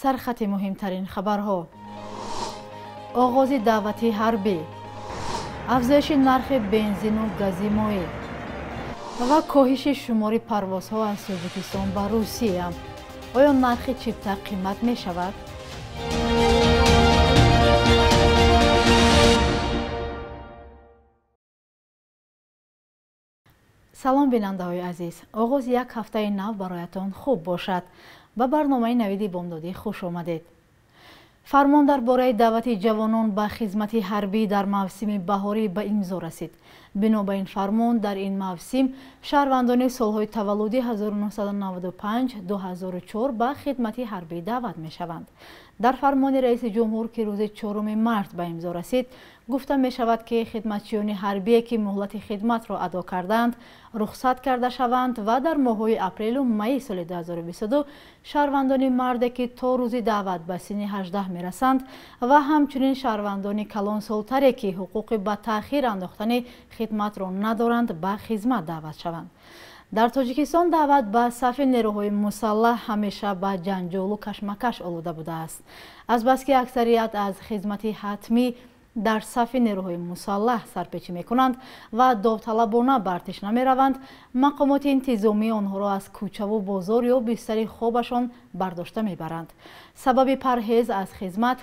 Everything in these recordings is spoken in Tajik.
Сархати муҳимтарин хабарҳо: оғози даъвати ҳарбӣ, афзоиши нархи бензину гази моеъ ва коҳиши шумори парвозҳо аз Тоҷикистон ба Русия. Оё нархи чипта қимат мешавад? Салом, бинандаҳои азиз. Оғози як ҳафтаи нав бароятон хуб бошад. Ба барномаи Навиди бомдодӣ хуш омадед. Фармон дар бораи даъвати ҷавонон ба хизмати ҳарбӣ дар мавсими баҳорӣ ба имзо расид. Бино ба ин фармон, дар ин мавсим шаҳрвандони солҳои таваллуди 1995-2004 ба хидмати ҳарбӣ даъват мешаванд. Дар фармони раиси ҷумҳур, ки рӯзи 4 март ба имзо расид, гуфта мешавад, ки хидматчиёни ҳарбие, ки муҳлати хидматро адо кардаанд, рухсат карда шаванд ва дар моҳҳои апрелу майи соли 2022 шаҳрвандони марде, ки то рӯзи даъват ба синни 18 мерасанд, ва ҳамчунин шаҳрвандони калонсолтаре, ки ҳуқуқи ба таъхир андохтани хидматро надоранд, ба хизмат даъват шаванд. Дар Тоҷикистон даъват ба сафи нерӯҳои мусаллаҳ ҳамеша ба ҷанҷолу кашмакаш олуда будааст. Азбаски аксарият аз хизмати ҳатмӣ дар сафи нерӯҳои мусаллаҳ сарпечӣ мекунанд ва довталабона ба артиш намераванд, мақомоти интизомӣ онҳоро аз кӯчаву бозор ё бистари хобашон бардошта мебаранд. Сабаби парҳез аз хизмат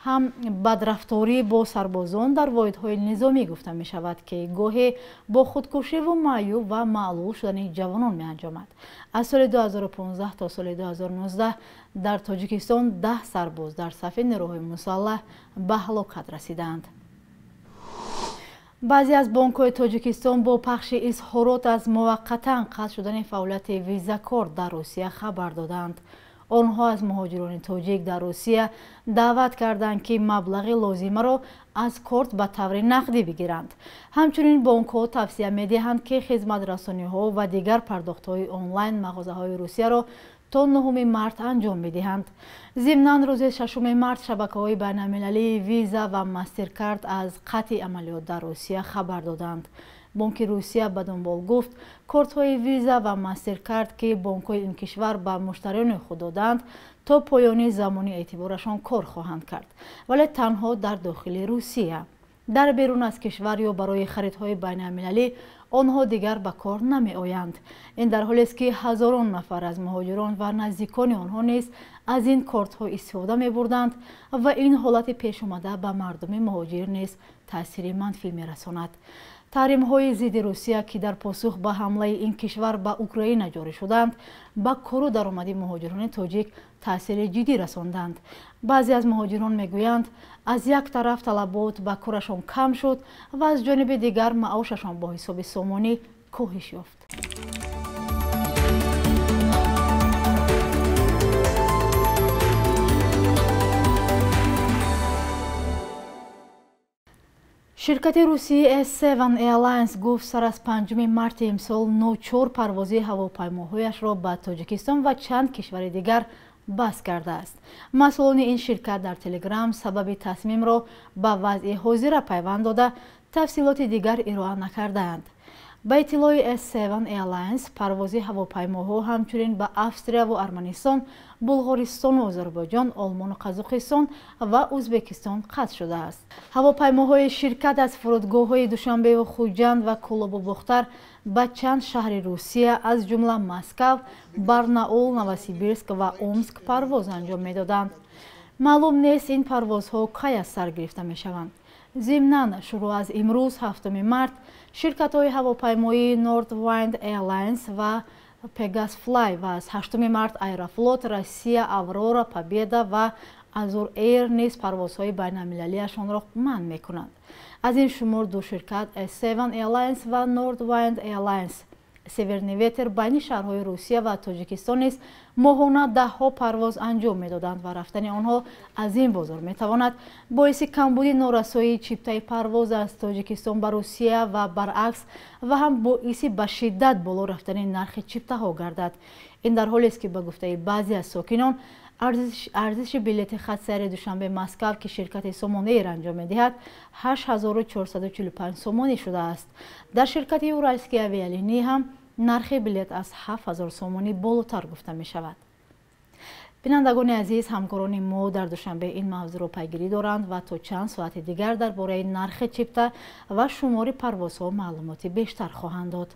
ҳам бадрафторӣ бо сарбозон дар воҳидҳои низомӣ гуфта мешавад, ки гоҳе бо худкушиву маъюб ва маълул шудани ҷавонон меанҷомад. Аз соли 2015 то соли 2019 дар Тоҷикистон 10 сарбоз дар сафи нерӯҳои мусаллаҳ ба ҳалокат расидаанд. Баъзе аз бонкҳои Тоҷикистон бо пахши изҳорот аз муваққатан қатъ шудани фаъолияти визакорт дар Русия хабар доданд. Онҳо аз муҳоҷирони тоҷик дар Русия даъват карданд, ки маблағи лозимаро аз корт ба таври нақдӣ бигиранд. Ҳамчунин бонкҳо тавсия медиҳанд, ки хизматрасониҳо ва дигар пардохтҳои онлайн мағозаҳои Русияро то 9 март анҷом медиҳанд. Зимнан, рӯзи 6 март шабакаҳои байналмилалии Виза ва Мастеркард аз қатъи амалиёт дар Русия хабар доданд. Бонки Русия ба дунбол гуфт, кортҳои Виза ва Мастеркард, ки бонкҳои ин кишвар ба муштариёни худ доданд, то поёни замони эътиборашон кор хоҳанд кард, вале танҳо дар дохили Русия. Дар берун аз кишвар ё барои харидҳои байналмилалӣ онҳо дигар ба кор намеоянд. Ин дар ҳолест, ки ҳазорон нафар аз муҳоҷирон ва наздикони онҳо низ аз ин кортҳо истифода мебурданд ва ин ҳолати пешомада ба мардуми муҳоҷир низ таъсири манфӣ мерасонад. Таҳримҳои зидди Русия, ки дар посух ба ҳамлаи ин кишвар ба Украина ҷорӣ шуданд, ба кору даромади муҳоҷирони тоҷик таъсири ҷиддӣ расонданд. Баъзе аз муҳоҷирон мегӯянд, аз як тараф талабот ба корашон кам шуд ва аз ҷониби дигар маошашон бо ҳисоби сомонӣ коҳиш ёфт. Ширкати русии S7 Airlines гуфт, сар аз 5 марти имсол 04 парвози ҳавопаймоҳояшро ба Тоҷикистон ва чанд кишвари дигар бас кардааст. Масъулони ин ширкат дар Телеграм сабаби тасмимро ба вазъи ҳозира пайванд дода, тафсилоти дигар ироа накардаанд. Ба иттилои S7 Airlines, парвози ҳавопаймоҳо ҳамчунин ба Австрияву Арманистон, Булғористону Озарбойҷон, Олмону Қазоқистон ва Ӯзбекистон қатъ шудааст. Ҳавопаймоҳои ширкат аз фурудгоҳҳои Душанбеву Хуҷанд ва Кӯлобу Бохтар ба чанд шаҳри Русия, аз ҷумла Москав, Барнаул, Новосибирск ва Омск парвоз анҷом медоданд. Маълум нест, ин парвозҳо кай аз сар гирифта мешаванд. Зимнан, шурӯъ аз имрӯз 7 март ширкатҳои ҳавопаймоии Nordwind Airlines ва Pegasfly ва аз 8 март Аэрофлот, Россия, Аврора, Победа ва Азур Air низ парвозҳои байналмилалиашонро манъ мекунанд. Аз ин шумор ду ширкат S7 Airlines ва Nordwind Airlines Северный ветер байни шаҳрҳои Русия ва Тоҷикистон низ моҳона даҳҳо парвоз анҷом медоданд ва рафтани онҳо аз ин бозор метавонад боиси камбуди норасоии чиптаи парвоз аз Тоҷикистон ба Русия ва баръакс ва ҳам боиси ба шиддат боло рафтани нархи чиптаҳо гардад. Ин дар ҳолест, ки ба гуфтаи баъзе аз сокинон арзиши билети хатсайри Душанбе-Москав, ки ширкати Сомон Эйр анҷом медиҳад, 8445 сомонӣ шудааст. Дар ширкати Уральские авиалинии ҳам нархи билет аз 7000 сомонӣ болотар гуфта мешавад. Бинандагони азиз, ҳамкорони мо дар Душанбе ин мавзӯъро пайгирӣ доранд ва то чанд соати дигар дар бораи нархи чипта ва шумори парвозҳо маълумоти бештар хоҳанд дод.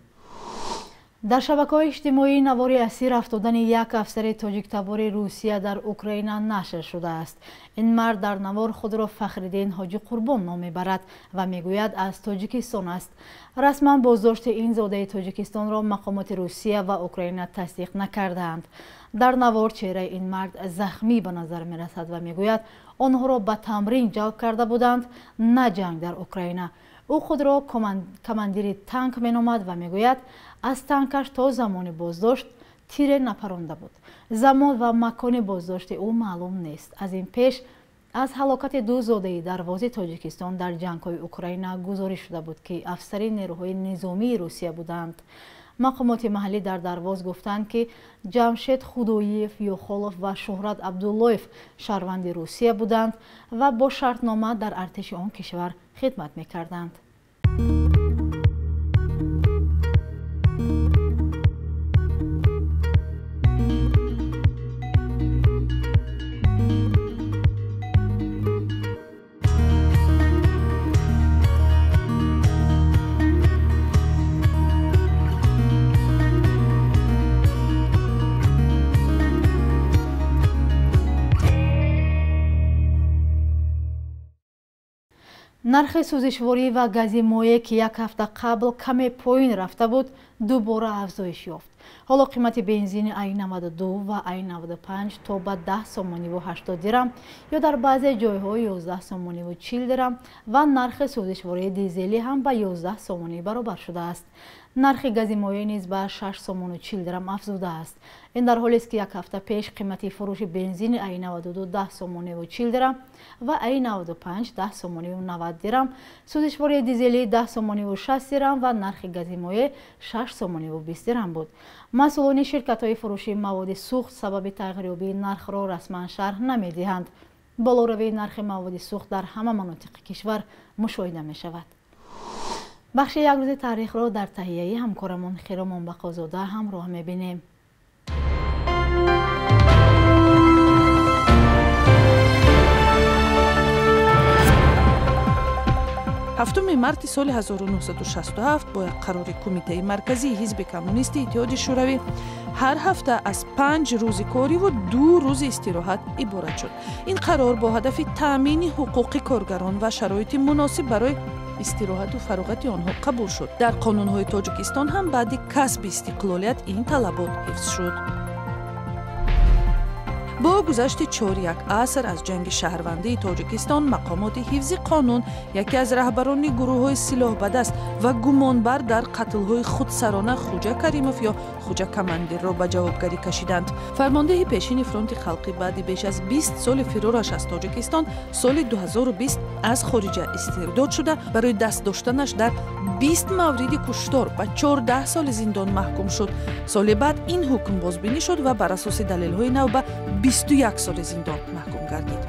Дар шабакаҳои иҷтимоӣ навори асир афтодани як афсари тоҷиктабори Русия дар Украина нашр шудааст. Ин мард дар навор худро Фахриддин Ҳоҷи Қурбон ном мебарад ва мегӯяд аз Тоҷикистон аст. Расман боздошти ин зодаи Тоҷикистонро мақомоти Русия ва Украина тасдиқ накардаанд. Дар навор чеҳраи ин мард захмӣ ба назар мерасад ва мегӯяд онҳоро ба тамрин ҷалб карда буданд, на ҷанг дар Украина. Ӯ худро командири танк меномад ва мегӯяд аз танкаш то замони боздошт тире напаронда буд. Замон ва макони боздошти ӯ маълум нест. Аз ин пеш аз ҳалокати ду зодаи дарвози Тоҷикистон дар ҷангҳои Украина гузориш шуда буд, ки афсари нерӯҳои низомии Русия буданд. Мақомоти маҳаллӣ дар Дарвоз гуфтанд, ки Ҷамшед Худоиев, Ёхолов ва Шуҳрат Абдуллоев шаҳрванди Русия буданд ва бо шартнома дар артиши он кишвар хидмат мекарданд. Нархи сӯзишворӣ ва гази моеъ, ки як ҳафта қабл каме поин рафта буд, дубора афзоиш ёфт. Ҳоло қимати бензини Ай-92 ва Ай-95 то ба 10 сомониву 80 дирам ё дар баъзе ҷойҳо 11 сомониву 40 дирам ва нархи сӯзишвории дизелӣ ҳам ба 11 сомонӣ баробар шудааст. Нархи гази моеъ низ ба 6 сомону 40 дирам афзудааст. Ин дар ҳолест, ки як ҳафта пеш қимати фурӯши бензини Ай-92 10 сомониву 40 дирам ва Ай-95 10 сомониву 90 дирам, сӯзишвории дизелӣ 10 сомониву 60 дирам ва нархи гази моеъ 6 сомониву 20 дирам буд. Масъулони ширкатҳои фурӯши маводи сӯхт сабаби тағйирёбии нархро расман шарҳ намедиҳанд. Болоравии нархи маводи сӯхт дар ҳама манотиқи кишвар мушоҳида мешавад. Бахши як рӯзи таърихро дар таҳияи ҳамкорамон Хиромон Бақозода ҳамроҳ мебинем. Ҳафтуми марти соли 1967 бо як қарори Кумитаи марказии ҳизби коммунисти Иттиҳоди Шӯравӣ ҳар ҳафта аз 5 рӯзи кориву 2 рӯзи истироҳат иборат шуд. Ин қарор бо ҳадафи таъмини ҳуқуқи коргарон ва шароити муносиб барои истироҳату фароғати онҳо қабул шуд. Дар қонунҳои Тоҷикистон ҳам баъди касби истиқлолият ин талабот ҳифз шуд. Бо гузашти 4 аср аз ҷанги шаҳрвандии Тоҷикистон, мақомоти ҳифзи қонун яке аз раҳбарони гурӯҳҳои силоҳбадаст ва гумонбар дар қатлҳои худсарона Хуҷа Каримов ё Хуҷа Командирро ба ҷавобгарӣ кашиданд. Фармондеҳи пешини фронти халқӣ баъди беш аз 20 соли фирораш аз Тоҷикистон соли 2020 аз хориҷа истирдод шуда, барои даст доштанаш дар 20 мавриди куштор ба 14 соли зиндон маҳкум шуд. Соли баъд ин ҳукм бозбинӣ шуд ва бар асоси далелҳои нав ба 21 соли зиндон маҳкум гардид.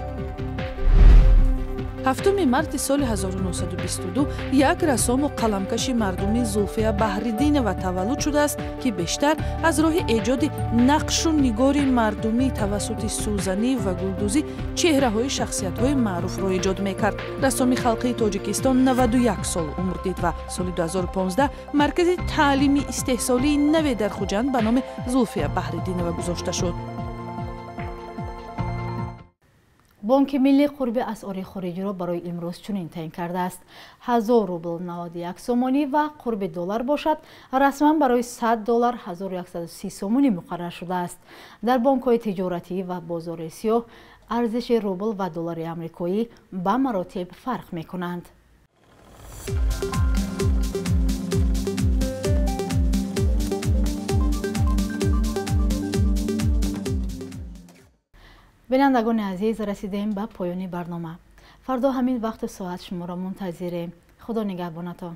7 марти соли 1922 як рассому қаламкаши мардумӣ Зулфия Баҳриддинова таваллуд шудааст, ки бештар аз роҳи эҷоди нақшу нигори мардумӣ тавассути сӯзанӣ ва гулдӯзӣ чеҳраҳои шахсиятҳои маъруфро эҷод мекард. Рассоми халқии Тоҷикистон 91 сол умр дид ва соли 2015 маркази таълими истеҳсолии наве дар Хуҷанд ба номи Зулфия Баҳриддинова гузошта шуд. Бонки миллӣ қурби асъори хориҷиро барои имрӯз чунин таъин кардааст. 1000 рубл 91 сомонӣ ва қурби доллар бошад расман барои 100 доллар 1130 сомонӣ муқаррар шудааст. Дар бонкҳои тиҷоратӣ ва бозори сиёҳ арзиши рубл ва доллари амрикоӣ ба маротиб фарқ мекунанд. Бинандагони азиз, расидем ба поёни барнома. Фардо ҳамин вақту соат шуморо мунтазирем. Худо нигаҳбонатон.